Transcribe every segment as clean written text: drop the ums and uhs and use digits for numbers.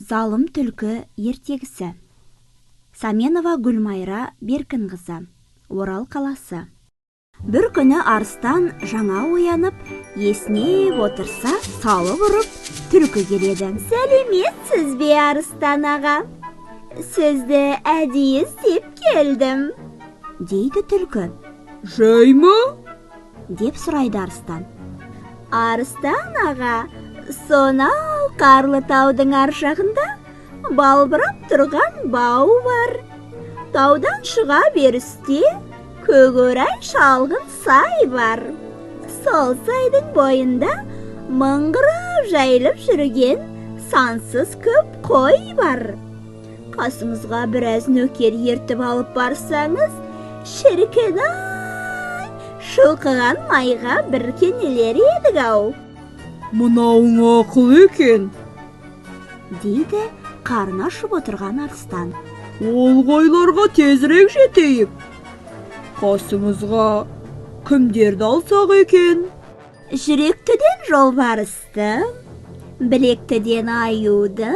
Залым түлкі ертегісі. Саменова Гүлмайра Беркінқызы, Орал қаласы. Бір күні арыстан жаңа оянып, есінеп отырса, салып ұрып түлкі келеді. Сәлеметсіз бе, арыстан аға? Сізді әдейі іздеп келдім, дейді түлкі. Жай ма? Деп сұрайды арыстан. Арыстан аға, сонау қарлы таудың ар жағында балбырап тұрған бау бар. Таудан шыға берісте көкорай шалғын сай бар. Сол сайдың бойында мыңғырып жайылып жүрген сансыз көп қой бар. Қасыңызға біраз нөкер ертіп алып барсаңыз, шіркін-ай, шылқыған майға бір кенелер едік-ау. Мынауың ақыл екен, дейді қарны ашып отырған арыстан. Ол қойларға тезірек жетейік. Қасымызға кімдерді алсақ екен? Жүректіден жолбарысты, білектіден аюды,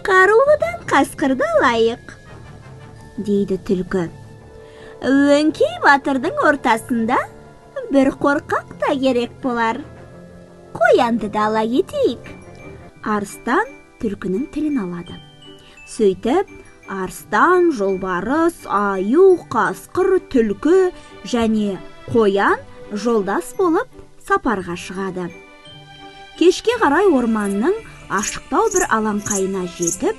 қарулыдан қасқырды алайық, дейді түлкі. Өңкей батырдың ортасында бір қорқақ та керек болар. Қоянды да ала кетейік. Арыстан түлкінің тілін алады. Сөйтіп, арыстан, жолбарыс, аю, қасқыр, түлкі және қоян жолдас болып сапарға шығады. Кешке қарай орманның ашықтау бір алаңқайына жетіп,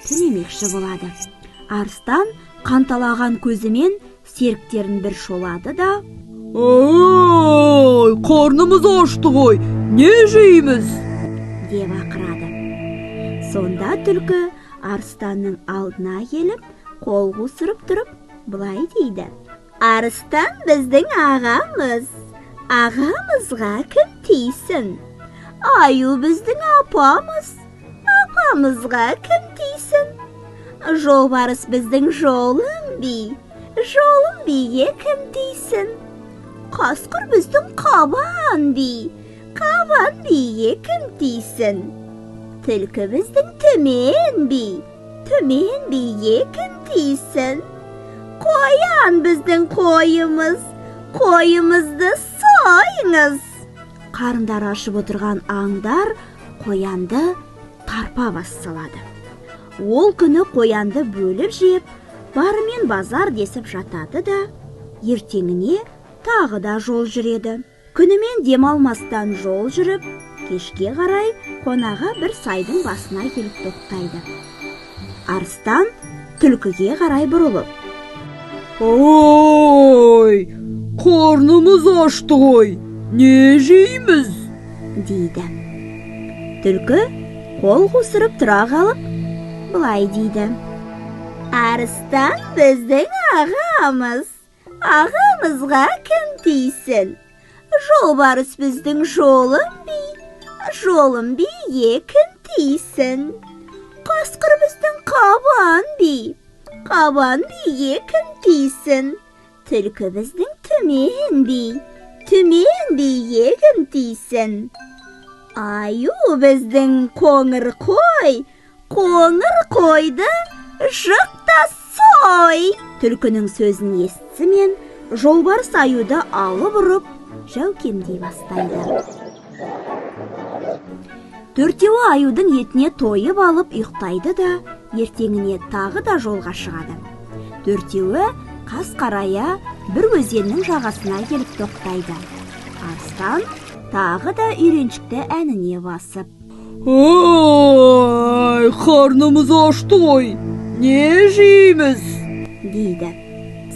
түнемекші болады. Арыстан қанталаған көзімен серіктерін бір шолады да, Ой, қарнымыз ашты ғой, не жейміз? Деп ақырады. Сонда түлкі арыстанның алдына келіп, қол қусырып тұрып, былай дейді. Арыстан біздің ағамыз, ағамызға кім тисін? Аю біздің апамыз, апамызға кім тисін? Жолбарыс біздің жолым би, жолым биге кім тисін? Қасқыр біздің қабан би, қабан биге кім тисін? Түлкі біздің түмен би, түмен биге кім тисін? Қоян біздің қойымыз, қойымызды сойыңыз. Қарындары ашып отырған аңдар қоянды тарпа бас салады. Ол күні қоянды бөліп жеп, барымен базар десіп жатады да, ертеңіне тағы да жол жүреді. Күнімен демалмастан жол жүріп, кешке қарай қонаға бір сайдың басына келіп тоқтайды. Арыстан түлкіге қарай бұрылып, Ой, қарнымыз ашты ғой, не жейміз? Дейді. Түлкі қол қусырып тұра қалып, былай дейді. Арыстан біздің ағамыз, ағамызға кім тисін? Жолбарыс біздің жолым би, жолым биге кім тисін? Қасқыр біздің қабан би, қабан биге кім тисін? Түлкі біздің түмен би, түмен биге кім тисін? Аю біздің қоңыр қой, қоңыр қойды жық та сой. Түлкінің сөзін естісімен жолбарыс аюды алып ұрып, жәукемдей бастайды. Төртеуі аюдың етіне тойып алып ұйықтайды да, ертеңіне тағы да жолға шығады. Төртеуі қас қарая бір өзеннің жағасына келіп тоқтайды. Арыстан тағы да үйреншікті әніне басып, Ой, қарнымыз ашты ғой, не жейміз? Дейді.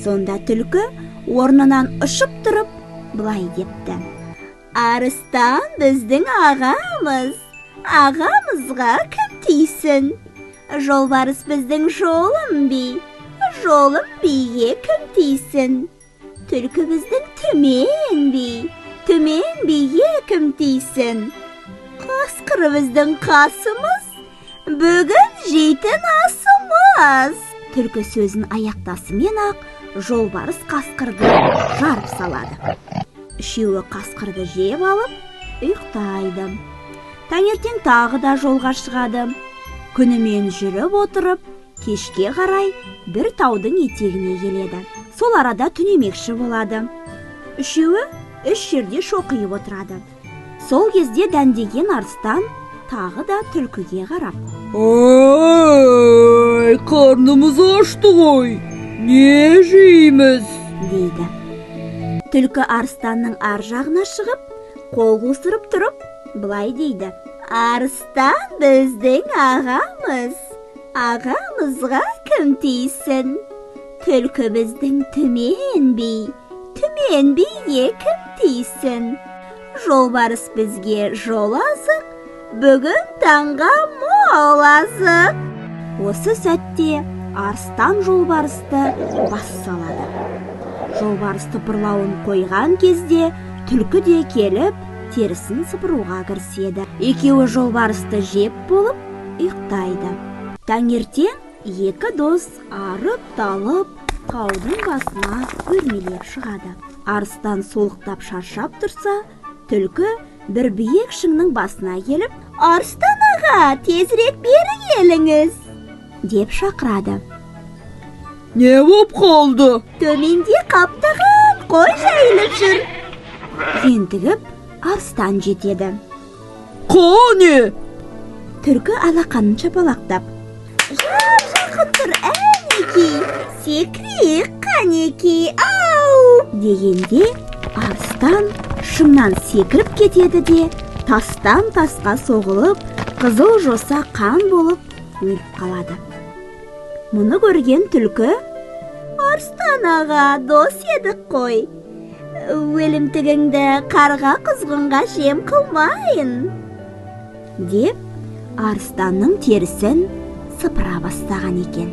Сонда түлкі орнынан ұшып тұрып, былай депті. Арыстан біздің ағамыз, ағамызға кім тисін? Жолбарыс біздің жолым би, жолым биге кім тисін? Түлкі біздің түмен би, түмен биге кім тисін? Қасқыр біздің қасымыз, бүгін жейтін асымыз. Түлкі сөзін аяқтасымен ақ жолбарыс қасқырды жарып салады. Үшеуі қасқырды жеп алып, ұйықтайды. Таңертең тағы да жолға шығады. Күнімен жүріп отырып, кешке қарай бір таудың етегіне келеді. Сол арада түнемекші болады. Үшеуі үш жерде шоқиып отырады. Сол кезде дәндеген арыстан тағы да түлкіге қарап: Ай, қарнымыз ашты ғой, не жейміз? дейді. Түлкі арыстанның ар жағына шығып, қол қусырып тұрып, былай дейді: Арыстан біздің ағамыз, ағамызға кім тисін? Түлкі біздің Түмен би, Түмен биге кім тисін? Жолбарыс бізге жол азық, бүгін таңға мол азық. Осы сәтте арыстан жолбарысты бас салады. Жолбарыс тыпырлауын қойған кезде түлкі де келіп, терісін сыпыруға кіріседі. Екеуі жолбарысты жеп болып, ұйықтайды. Таңертең екі дос арып-талып таудың басына өрмелеп шығады. Арыстан солықтап шаршап тұрса, түлкі бір биік шыңның басына келіп, Арыстан аға, тезірек бері келіңіз, деп шақырады. Не боп қалды? Төменде қаптаған қой жайылып жүр. Ентігіп арыстан жетеді. Қане? Түлкі алақанын шапалақтап, жап-жақын тұр, әнекей, секірейік қанекей, ау! Дегенде арыстан шыңнан секіріп кетеді де, тастан тасқа соғылып, қызыл жоса қан болып өліп қалады. Мұны көрген түлкі: Арыстан аға, дос едік қой, өлімтігіңді қарға құзғынға жем қылмайын, деп арыстанның терісін сыпыра бастаған екен.